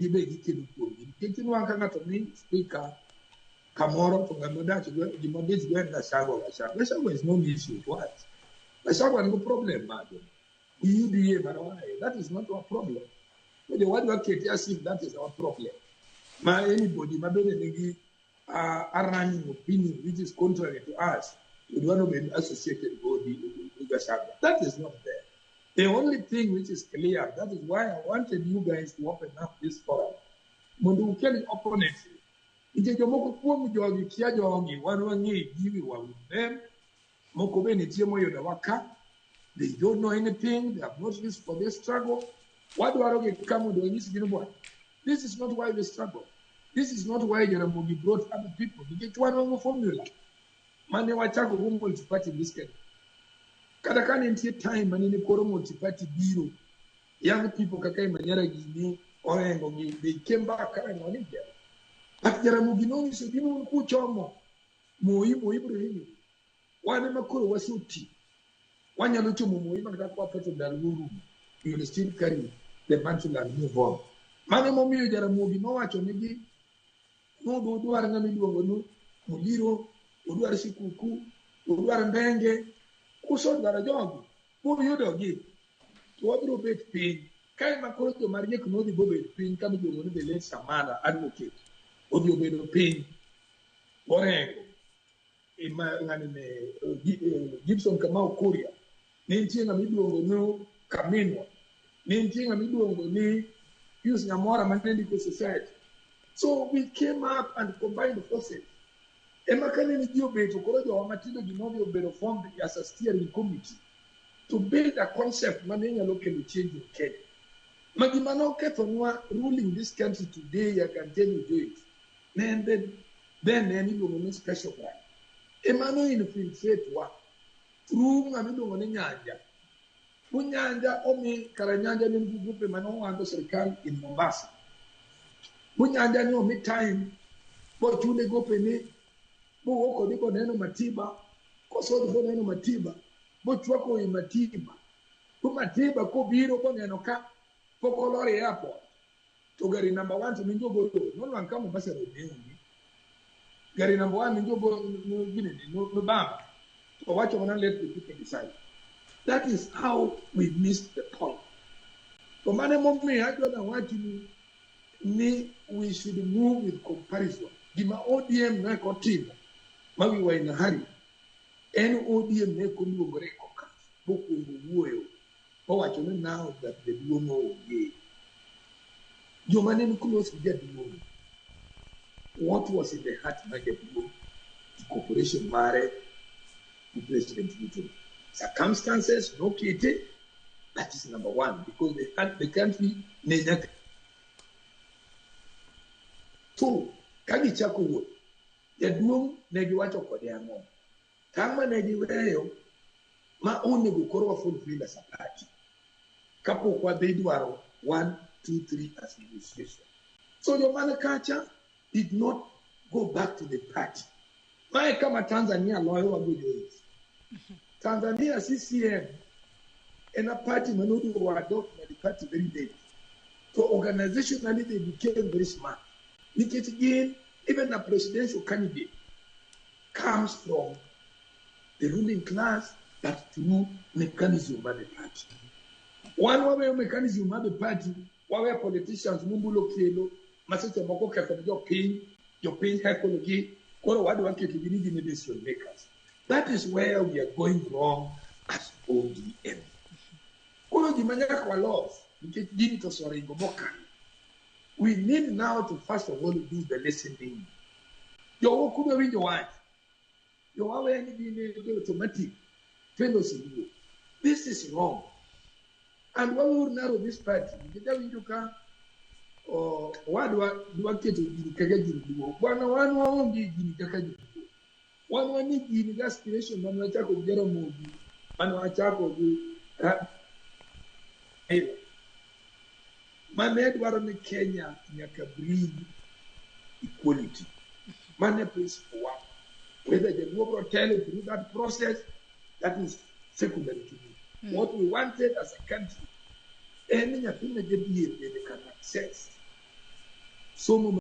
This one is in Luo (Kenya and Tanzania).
Gibe gikedo kuomgi nikech inwang'o ka ng'ato ni speaker kamoro to ng'ama odach go gima odich go en Gachagua. Gachagua, Gachagua is no issue to us. Gachagua nigi problem mage gi UDA mar wae. That is not our problem. To jowadwa kete as if that is our problem. Ma anybody ma bende nigi a running opinion which is contrary to us would want to be associated with Gachagua. That is not there. The only thing which is clear, that is why I wanted you guys to open up this forum. Mondo ukel opponents. Nikech jomoko kuom jogi kia jogi, wan wang'e gi, we were with them. Moko be nitie moyudowa ka. They don't know anything, they have not risked for this struggle. Wadwaro gi ka mondo wanyisgi ni bwana, this is not why we struggle. This is not why Jaramogi brought other people. Nikech wan wango formula mane wachako go multi-party in this country. Kata ka ne nitie time mane ne koro multi-party biro, young people kaka Imanyara gini, Orengo gi, they came back karango ni jela. But Jaramogi nonyiso gi ni un kuchomo Moi, Moi biro hinyo. Wan ema koro waseti. Wanyalo chomo Moi ma kata ka watho to ndalo orumo. We will still carry the mantle and move on. Mano emomiyo Jaramogi nowacho nigi nodwar ng'ama iluongo ni Muliro, odwar Sikuku, odwar Mbenge. Kusedwaro jogi, muyudogi, to wabiro bet piny. Kae ma koro joma riek nodhi bobet piny kama iluongo ni the late Samara advocate. Odhi obedo piny. Orengo. Ng'ani ne Gibson Kamau Kuria. Ne nitie ng'ama iluongo ni Kaminwa. Ne nitie ng'ama iluongo ni Pius Nyamora mane ndiko society. So we came up and combined forces. Ema kane ni ji obeto koro jowa matindo gi nodhi obedo formed as a steering committee to build a concept mane nyalo kelo change in Kenya. Ma gima nokethonwa ruling this country today, I can tell you Joyce, ne en then en iluongo ni special branch. Ema no infiltrate wa through ng'ama iluongo ni Nyanja. Bu Nyanja omi kara Nyanja ne nigi grupe mane owando sirikal in Mombasa. Bu Nyanja ni omi time bochule gope ni bowuok kodhi boneno Matiba, kosodhi boneno Matiba, bochwako wi Matiba. Bu Matiba kobiro boneno ka pok olor e airport to gari number one to ninjo golo nonwang' ka Mombasa road ne onge. Gari number one ninjo go no ginene no no bamba to wacho mana let the people decide. That is how we missed the point. To mano emomiyo adwa nawach ni we should move with comparison. Gima ODM ne ok otimo ma we were in a hurry en ODM ne ok oluongore e caucus mokwongo wuoyo mowacho ni now that jaduong' onge. Joma ne ni close gi jaduong' what was in the heart mar jaduong' e cooperation mare gi President Ruto. Circumstances nokete, that is number one because the country ne nyaka. Two, ka gichako wuoth, jaduong' ne giwacho kode ang'o? Tang' mane giweyo ma onego koro wa fulfill as a party. Kapok wadhi dwaro 1, 2, 3 as negotiation. So jomane kacha did not go back to the party. Mae kama Tanzania loyo wago Joyce. Tanzania CCM en a party mane oduogo adopt na the party very late. So organizationally they became very smart. Nikech gin, even a presidential candidate comes from the ruling class but through mechanism mar the party. Wan waweyo mechanism mar the party, waweyo politicians mumbulo kelo, ma seche moko ketho ne jopiny, jopiny heckle gi, koro wadwa ketogi ni gin e decision makers. That is where we are going wrong as ODM. Koro gima nyaka walos, nikech gini to oseringo mokalo. We need now to first of all do the listening. Jowa kudwa winjo wach, jowa weyo ni gin e automatic fellows luo. This is wrong. And waweuru narrow this party, nikech awinjo ka owadwa dwa keto gini kaka gir luo. Bwana wan waonge gini kaka gir luo. Wan wan ni gini gi aspiration mane wachako gi Jaramogi, mane wachako gi Raila. Mane dwaro ni Kenya nyaka breed equality. Mane principle wa. Whether jaluo biro telo through that process, that is secondary to me. What we wanted as a country, en ni nyathi ma jadier bende can access Somo.